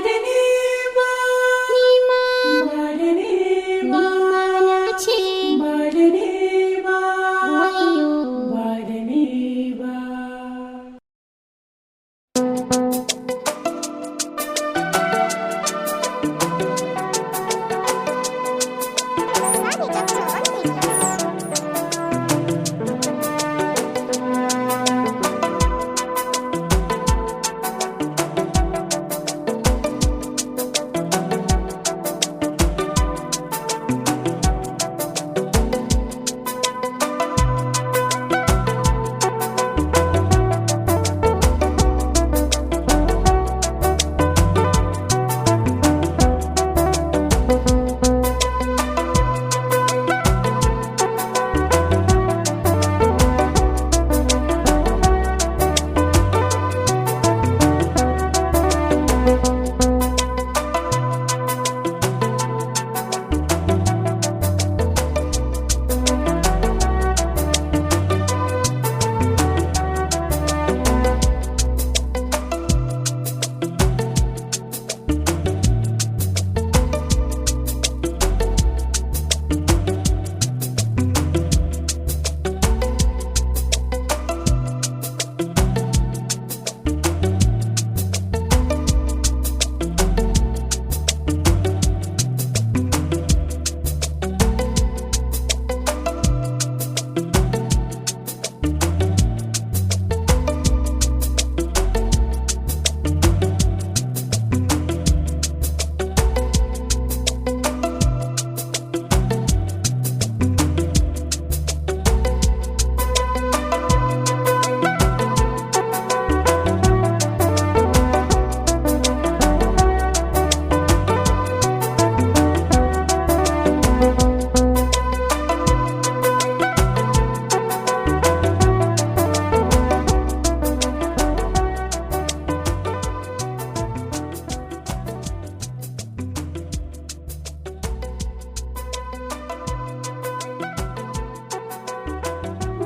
Da ni ba. Ni ma. Ba da ni ba. Ni ma na ce. Ba da ni ba. Wayo. Ba da ni ba.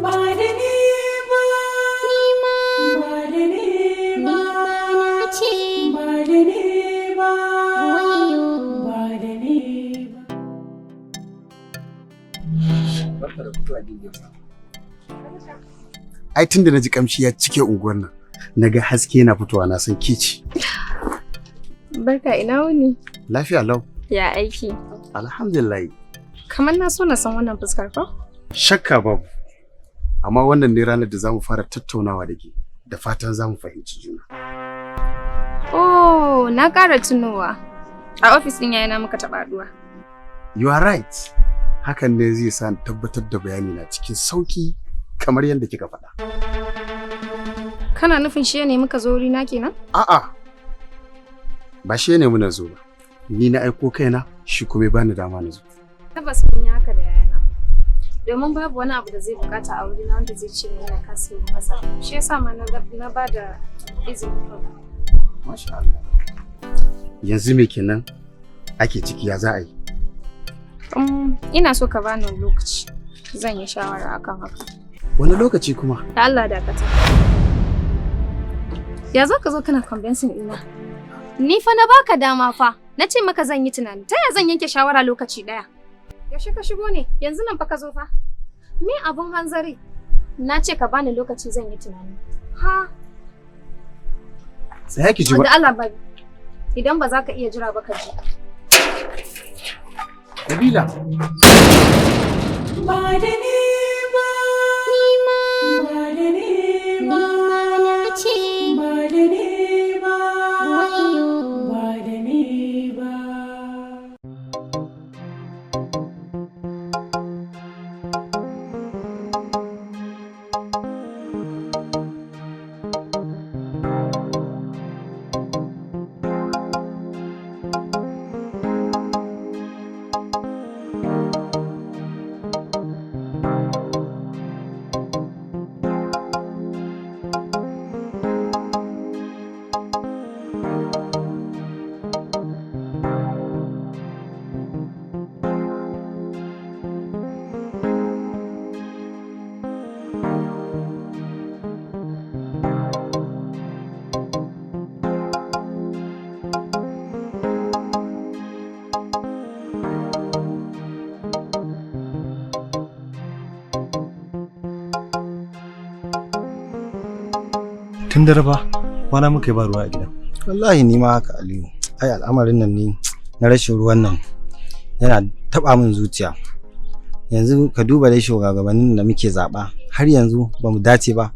Ba da ni ba. Ni ma. Ba da ni Ni ba. ma na ce. Ba da ni ba. Wayo. Ba da ni ba. Ai tunda na ji kamshi ya cike unguwar nan, na ga haske yana fitowa, na san kici. Barka, ina wuni? Lafiya lau. Ya aiki. Alhamdulillah. Kamar na so na san wannan fuskar ko? Shakka babu. Amma wannan ne ranar da zamu fara tattaunawa da ke, da fatan zamu fahimci juna. Oh, na ƙara tunowa. A ofis ɗin yayana muka taɓa haɗuwa. You are right. Hakan ne zai sa ni tabbatar da bayani na cikin sauki kamar yadda kika faɗa. Kana nufin shi ne muka zo wurina kenan? A'a. Ba shi ne muna zo ba. Ni na aiko kaina, shi kuma ya bani dama na zo. Tabbas mun yi haka da yayana. Domin babu wani abu da zai bukata a wurina wanda zai ce min na kasa yi masa. Shi yasa ma na ba da izini. Masha Allah. Yanzu me kenan ake ciki, ya za a yi? Ina so ka bani lokaci. Zan yi shawara akan haka. Wani lokaci kuma? Da Allah dakata. Ya za ka zo kana convincing ina? Ni fa na baka dama fa. Na ce maka zan yi tunani. Ta ya zan yanke shawara lokaci daya? Yaushe ka shigo ne? Yanzu nan fa ka zo fa. Me abun hanzari? Na ce ka bani lokaci zan yi tunani. Ha, Tsaya ki ji da ba. Allah bari. Idan ba za ka iya jira ba ka ji. Nabila. Ba da ni ba. Ni ma. Ba da ni Ni ba. ma na ce. Ba da ni ba. Wayo. Ba da ni ba. Tun dare fa kwana muka yi ba ruwa a gidan. Wallahi ni ma haka Aliyu. Ai al'amarin nan ne na rashin ruwan nan yana taba min zuciya. Yanzu ka duba dai shugabannin da muke zaba har yanzu ba mu dace ba.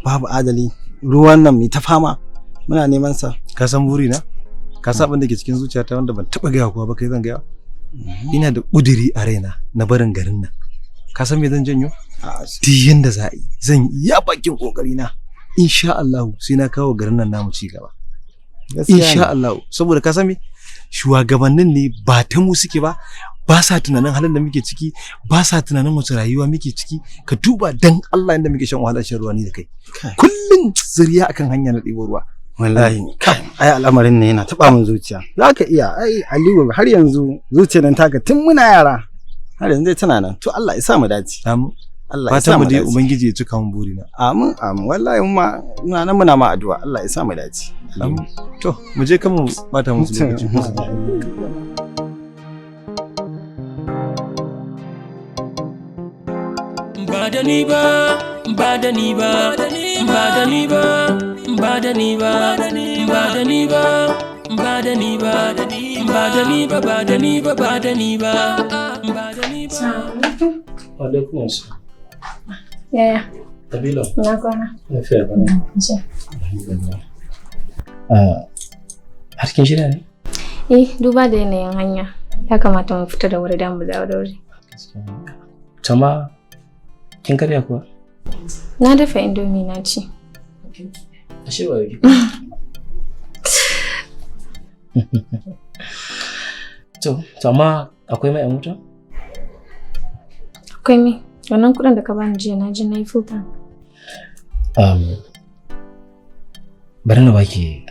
Babu adali, ruwan nan mu ta fama muna neman sa. Ka san buri na? Ka san abin da ke cikin zuciyata wanda ban taba gaya kowa ba kai zan gaya? Ina da ƙudiri a raina na barin garin nan. Ka san me zan janyo? Duk yanda za a yi zan iya bakin kokari na. Insha Allah sai na kawo garin nan namu ci gaba. Insha Allah, saboda ka san me, shugabannin ne ba ta mu suke ba, ba sa tunanin halin da muke ciki, ba sa tunanin wace rayuwa muke ciki. Ka duba dan Allah inda muke shan wahalar shan ruwa ni da kai. Kullum zuriya akan hanya na ɗibo ruwa. Wallahi ai al'amarin ne yana taba min zuciya. Zaka iya ai Aliyu, har yanzu zuciyar nan taka tun muna yara har yanzu tana nan. To Allah ya sa mu dace. Amin. Allah ya sa mu dai dace. Ubangiji ya cika mun burina. Amin amin. Wallahi mu ma muna nan muna ma addu'a Allah ya sa mu dace. Amin. To mu je kan mu bata musu lokaci. Ba da ni ba, ba da ni ba, ba da ni ba, ba da ni ba, ba da ni ba, ba da ni ba, ba da ni ba, ba da ni ba, ba da ni ba, ba da ni ba. Alaikum assalam. Yaya? Nabila. Na kwana. Lafiya ba. Alhamdulillah. Har kin shirya ne? Eh, duba da yanayin hanya. Ya kamata mu fita da wuri don mu dawo da wuri. Tama kin karya kuwa? Na dafa indomie na ci. Ashe ba yau. To, amma akwai mai a mota? Akwai me? Wannan kuɗin da ka bani jiya na ji na yi full tank. Bari na baki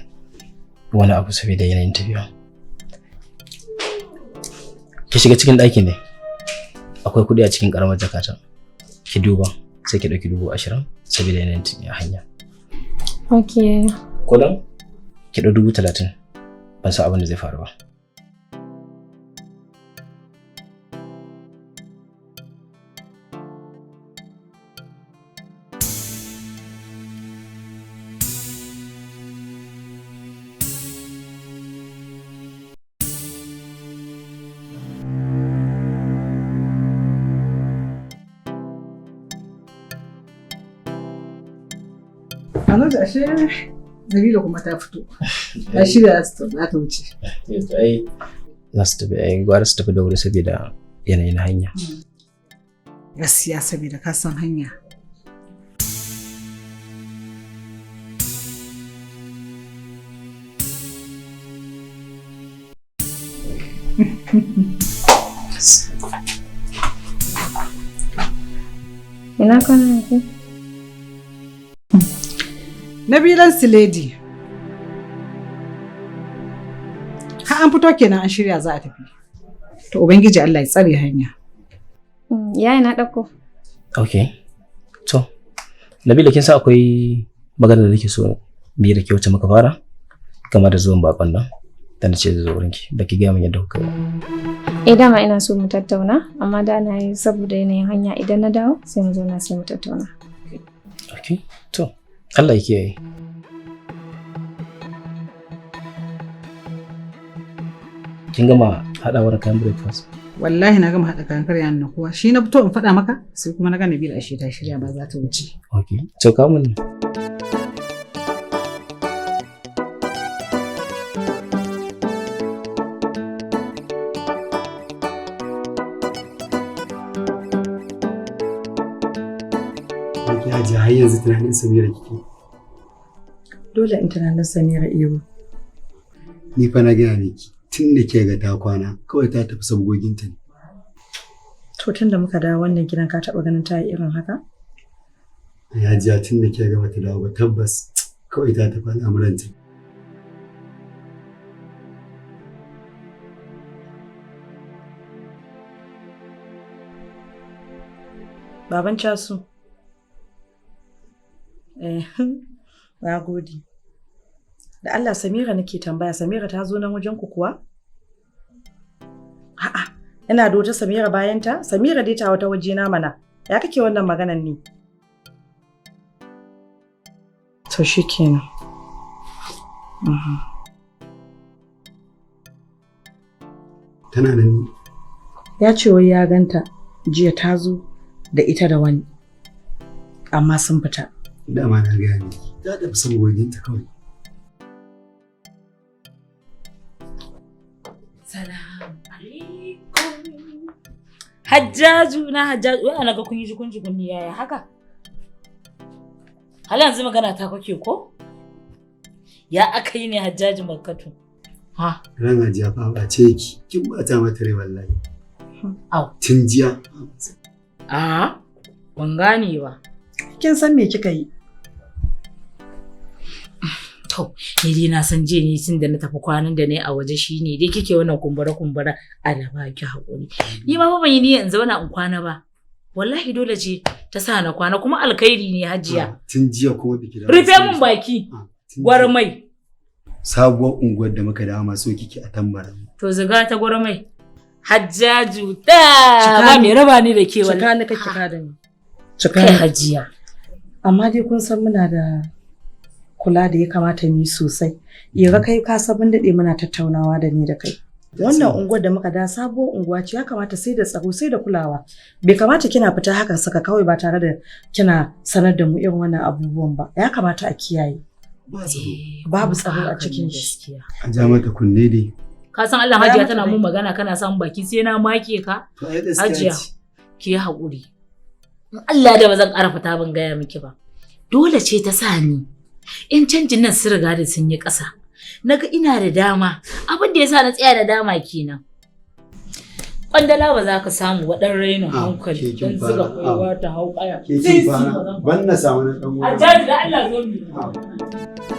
wani abu saboda yanayin tafiya. Ki shiga cikin ɗaki ne. Akwai kuɗi a cikin ƙaramar jakata. Ki duba, sai ki ɗauki 20,000 saboda yanayin hanya. Ok. Kuɗin? Ki ɗau 30,000. Ban san abin da zai faru ba. Alhaji ashe Nabila kuma ta fito. Ta shirya za ta wuce. Ai za su tafi, ai gwara su tafi da wuri saboda yanayin hanya. Gaskiya saboda ka san hanya. Ina kwana yake? Nabilan Siledi. Ha an fito kenan an shirya za a tafi. To Ubangiji Allah ya tsare hanya. Yaya na ɗauko. Ok. To, Nabila kin san akwai magana da nake so mu yi da ke wacce muka fara? Game da zuwan bakon nan. Da na ce zai zo wurinki, ba ki gaya min yadda kuka yi ba. Eh dama ina so mu tattauna, amma da na yi saboda yanayin hanya idan na dawo sai mu zauna sai mu tattauna. Ok. To, Allah ya kiyaye. Kin gama haɗawar kayan breakfast? Wallahi na gama haɗa kayan karya na kowa. Shi na fito in faɗa maka sai kuma na ga Nabila ashe ta shirya ba za ta wuce. Ok. To kawo mun. Ki hajiya har yanzu tunanin Samira kike. Dole in tunanin Samira Iro. Ni fa na gaya miki tun da ke ga ta kwana kawai ta tafi sabgoginta ne. To tun da muka dawo wannan gidan ka taɓa ganin ta yi irin haka? Hajiya tun da ke ga bata dawo ba tabbas kawai ta tafi al'amuranta. Baban Casu. Eh, na gode. Da Allah Samira nake tambaya, Samira ta zo nan wajen ku kuwa? A'a, ina da wata Samira bayan ta? Samira dai ta wata waje na mana. Ya kake wannan maganan ne? To shikenan. Tana nan. Ya ce wai ya ganta jiya ta zo da ita da wani. Amma sun fita. Dama na gaya miki. Ta tafi saboda kawai. Salamu alaikum. Hajjaju na Hajjaju, wai ana ga kun yi jikun jikun ni yaya haka? Hala yanzu magana ta kake ko? Ya aka yi ne Hajjaju Makkatu? Ha? Ran Hajiya fa ba ce ki, kin bata mata rai wallahi. Au. Tun jiya. A ban gane ba. Kin san me kika yi? To, ni dai na san jiya ni tun da na tafi kwanan da na yi a waje shine dai kike wannan kumbura kumbura ana ba ki haƙuri. Ni ma fa ban yi niyyar in zauna in kwana ba. Wallahi dole ce ta sa na kwana kuma alkhairi ne Hajiya. Tun jiya kuma biki da. Rufe mun baki. Gwarmai. Sabuwar unguwar da muka dawo maso kike a tambara. To zuga ta gwarmai. Hajjaju ta ba mai raba ni da ke wallahi. Cika ni kake ka da ni. Cika Kai ni. Hajiya. Amma dai kun san muna da kula da ya kamata mu yi sosai. Ira kai ka san mun daɗe muna tattaunawa da ni da kai. Wannan unguwar da muka da sabuwar unguwa ce ya kamata sai da tsaro sai da kulawa. Bai kamata kina fita hakan saka kawai ba tare da kina sanar da mu irin wannan abubuwan ba. Ya kamata a kiyaye. Babu tsaro a cikin shi. An ja mata kunne dai. Ka san Allah Ya Hajiya mata tana dai. mun magana kana samun baki sai na make ka. To ai gaskiya Hajiya ce. ki yi haƙuri. In Allah da ba zan ƙara fita ban gaya miki ba. Dole ce ta sa ni. In canjin nan sun riga da sun yi ƙasa. Naga ina da dama. Abin da ya sa na tsaya da dama kenan. Kwandala ba za ka samu wa ɗan rainin hankali. ke kin Dan zuga fara. kwaiwa ta hau ƙaya. Ke kin Sisi ba fara. zan Ban na samu na dan wani. Hajjaji da Allah zo mu yi.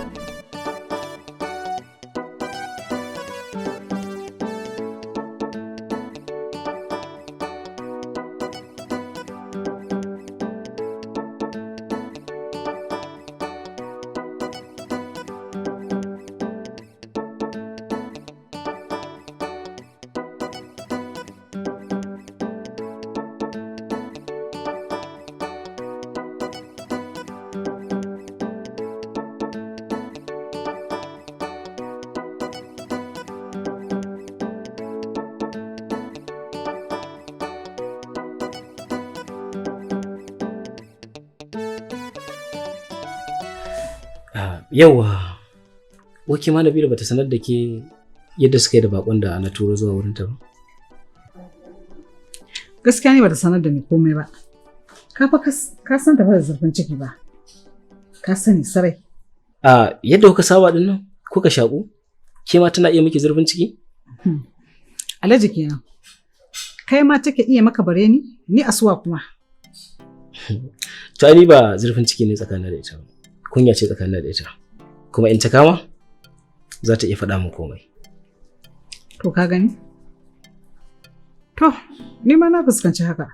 Yauwa, wake ma Nabila bata sanar da ke yadda suka yi da bakon da na turo zuwa wurinta ba? Gaskiya ne bata sanar da ni komai ba. Ka fa ka san tafi da zurfin ciki ba. Ka sani sarai. A yadda kuka saba din nan, kuka shaku, ke ma tana iya miki zurfin ciki? Alhaji kenan. Kai ma take iya maka bare ni? Ni asuwa kuma. To ai ni ba zurfin ciki ne tsakanin da ita ba. Kunya ce tsakanin da ita. Kuma in ta kama, za ta iya faɗa min komai. To ka gani? To, ni ma na fuskanci haka.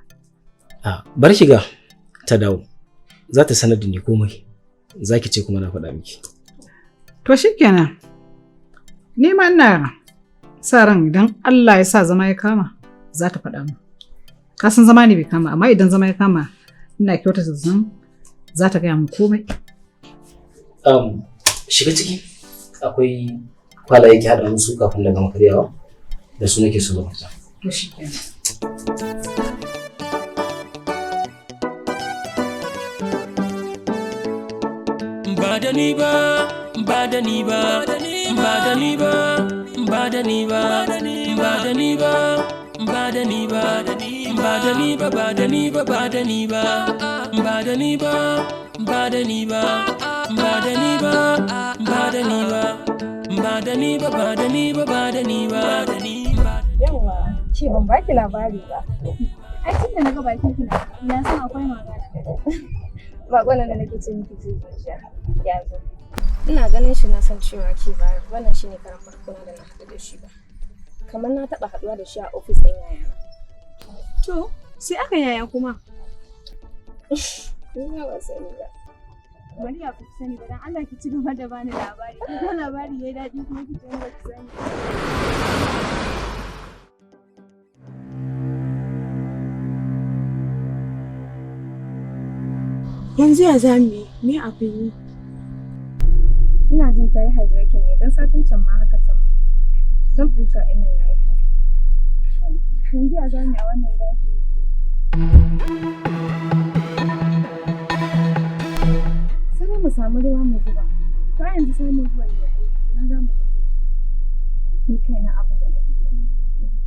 A bar shiga ta dawo. Za ta sanar da ni komai. Za ki ce kuma na faɗa miki. To shikenan. Ni ma ina sa ran idan Allah ya sa zama ya kama, za ta faɗa min. Ka san zama ne bai kama, amma idan zama ya kama, ina kyautata zaton za ta gaya min komai. Shiga ciki akwai kwalaye ki haɗa musu kafin na gama karyawa da su nake so zan fita. To shikenan. Ba da ni ba, ba da ni ba, ba da ni ba, ba da ni ba, ba da ni ba, ba da ni ba, ba da ni ba, ba da ni ba, ba da ni ba, ba da ni ba, ba da ni ba, ba da ni ba, ba da ni ba, ba da ni ba, ba da ni ba, ba da ni ba, da ni ba. Yawwa, ce ban baki labari ba. Ai tunda na ga bakin ki na san akwai magana. Bakon nan da nake ce miki zai zo jiya. Ya zo. Ina ganin shi na san cewa ke ba wannan shine karan farko na da na haɗu da shi ba. Kamar na taɓa haɗuwa da shi a ofis ɗin yayana. To, sai aka yaya kuma? Ni ma ban sani ba. Bari ya ku sani ba dan Allah ki ci gaba da bani labari. Ko labari yayi daɗi kuma ki ce ba ki sani. Yanzu ya za mu yi? Me abin yi? Ina jin ta yi hijacking ne don satin can ma haka ta ma. Temperature ɗin nan ya yi high. Yanzu ya zamu yi a wannan daji? Sai dai mu samu ruwa mu zuba. To ai yanzu samun ruwan ne aiki. Ina za mu ga ruwa? Ni kaina abin da nake tunani kenan.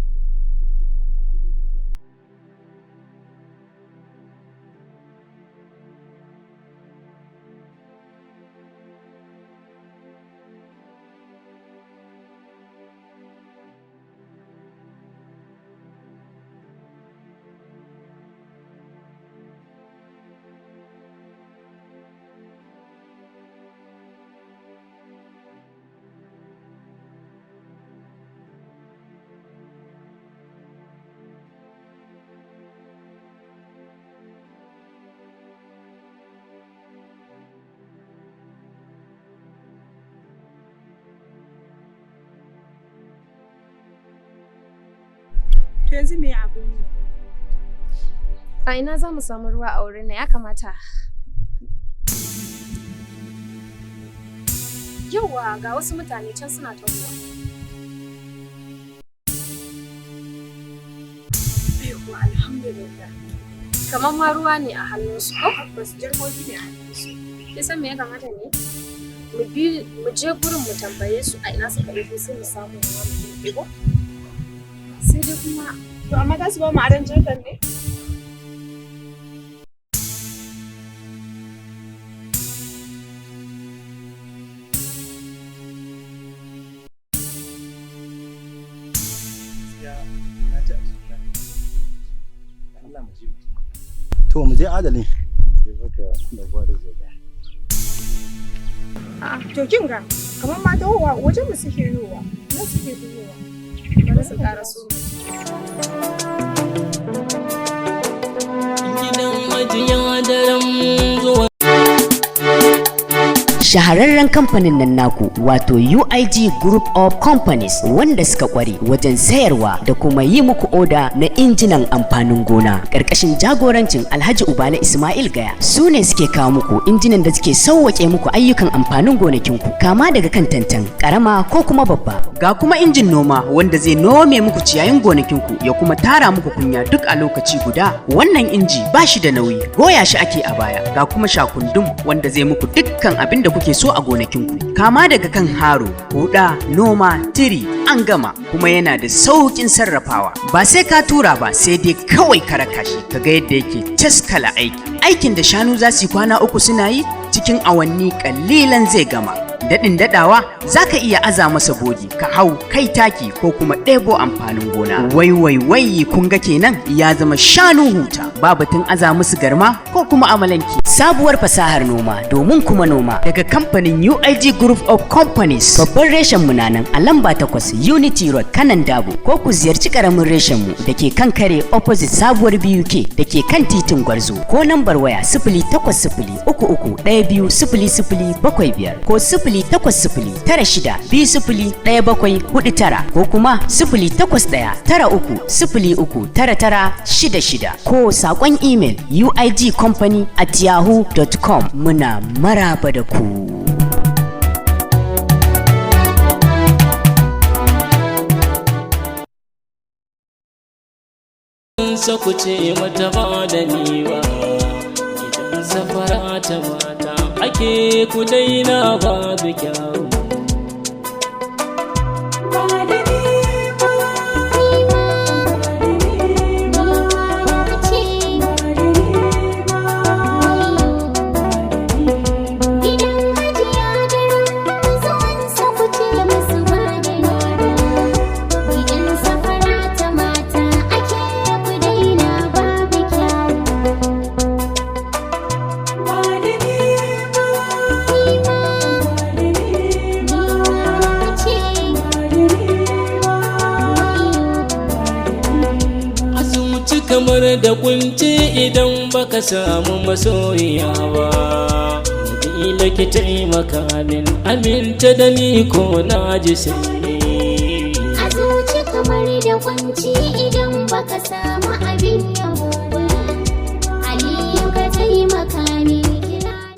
To yanzu me abin yi? A ina za mu samu ruwa a wurin nan? Ya kamata. Yauwa, ga wasu mutane can suna tahowa. Aiwa, alhamdulillah. Kamar ma ruwa ne a hannunsu ko? Tabbas jarkoki ne a hannunsu. Kin san me ya kamata ne? Mu bi mu je gurin mu tambaye su a ina suka ɗebo, sai mu samu ruwa mu ɗebo. Sai dai kuma To amma za su ba mu aron jarkar ne? Gaskiya na ji a jikina. Allah mu je mutum. To mu je adalin. Ke baka da da zoga. A'a, to kin ga kamar ma tahowa wajen mu suke yowa. Nan suke tahowa. Bari su ƙara so. Gidan majiya daren zuwa. Shahararren kamfanin nan naku, wato UIG Group of Companies, wanda suka kware wajen sayarwa da kuma yi muku oda na injinan amfanin gona, ƙarƙashin jagorancin Alhaji Ubala Ismail Gaya, su ne suke kawo muku injinan da suke sauwaƙe muku ayyukan amfanin gonakinku, kama daga kan tantan ƙarama ko kuma babba. Ga kuma injin noma wanda zai nome muku ciyayin gonakinku ya kuma tara muku kunya duk a lokaci guda. Wannan inji ba shi da nauyi, goya shi ake a baya. Ga kuma shakundum wanda zai muku dukkan abin da kuke so a gonakinku. Kama daga kan haro, huda, noma, tiri, an gama, kuma yana da sauƙin sarrafawa. Ba sai ka tura ba, sai dai kawai ka raka shi ka ga yadda yake caskala aiki. Aikin da shanu za su yi kwana 3 suna yi, cikin awanni ƙalilan zai gama. Daɗin daɗawa, za ka iya aza masa bodi ka hau kai taki ko kuma ɗebo amfanin gona. Wai wai wai, kun ga kenan ya zama shanu huta, ba batun aza musu garma ko kuma amalanke. Sabuwar fasahar noma domin kuma noma daga kamfanin UIG Group of Companies. Babban reshen mu na nan a lamba 8 Unity Road, Kanan Dabo, ko ku ziyarci karamin reshen mu da ke kan kare opposite sabuwar BUK da ke kan titin Gwarzo, ko nambar waya 08033120075 ko 08096201749 ko kuma 08193039966 ko saƙon email uigcompany@yahoo.com. Muna maraba da ku. Sa ku ce mata ba da ni ba, gidan safara ta mata ake, ku daina, babu kyawu. Ba da ni ba, ba da ni ba, Gidan hajiya daren zuwan sa ku ce musu ba da ni ba. Gidan safara ta mata ake, ku daina, babu kyawu. Ba da ni ba, ba da ni ba, Ce ba da ni ba. Azumci kamar da kunci idan baka samu masoyiya ba. Nabila, ki taimaka min, aminta da ni ko na ji sanyi. A zuci kamar da kunci idan baka samu